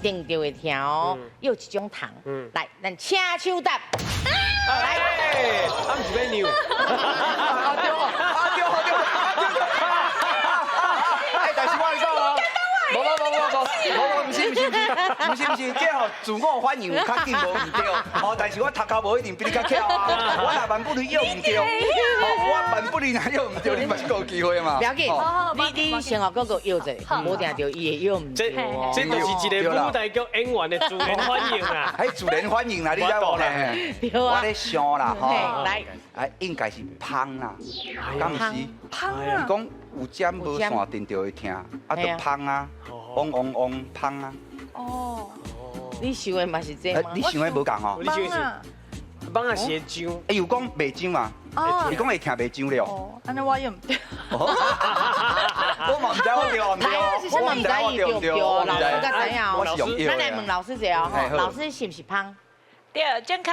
定著會疼哦，有一種蟲。來，咱請手答。來，啊，毋是欲尿。啊對哦，啊對哦對，啊對對。哎，但是我跟你講哦，無無無無無無，毋是毋是毋是毋是毋是，這吼自我反應有較緊無毋對，哦，但是我頭殼無一定比你較巧啊，我若萬不離又毋對，哦，我萬不離若又毋對，你嘛是閣有機會嘛。不要緊，你先予哥哥搖者，無定著伊會搖毋這對。這就是一個舞台劇演員的自然反應啊！喺自然反應啦，你知無？對啊。我咧想啦，吼，來，哎，應該是芳啦，敢毋是？芳啊！伊講有針無線電著會疼，啊，就芳啊，嗡嗡嗡芳啊。哦。你想的嘛是這嗎？你想的無仝吼？你想的是蠓仔是會蟀。哎，有講袂蟀嘛？伊講會疼袂蟀了。哦，按呢我也毋對。我嘛毋知我對毋對，我嘛毋知伊對毋對，老師才知影哦。我是用咱來問老師一下哦，老師是毋是芳？對，正確。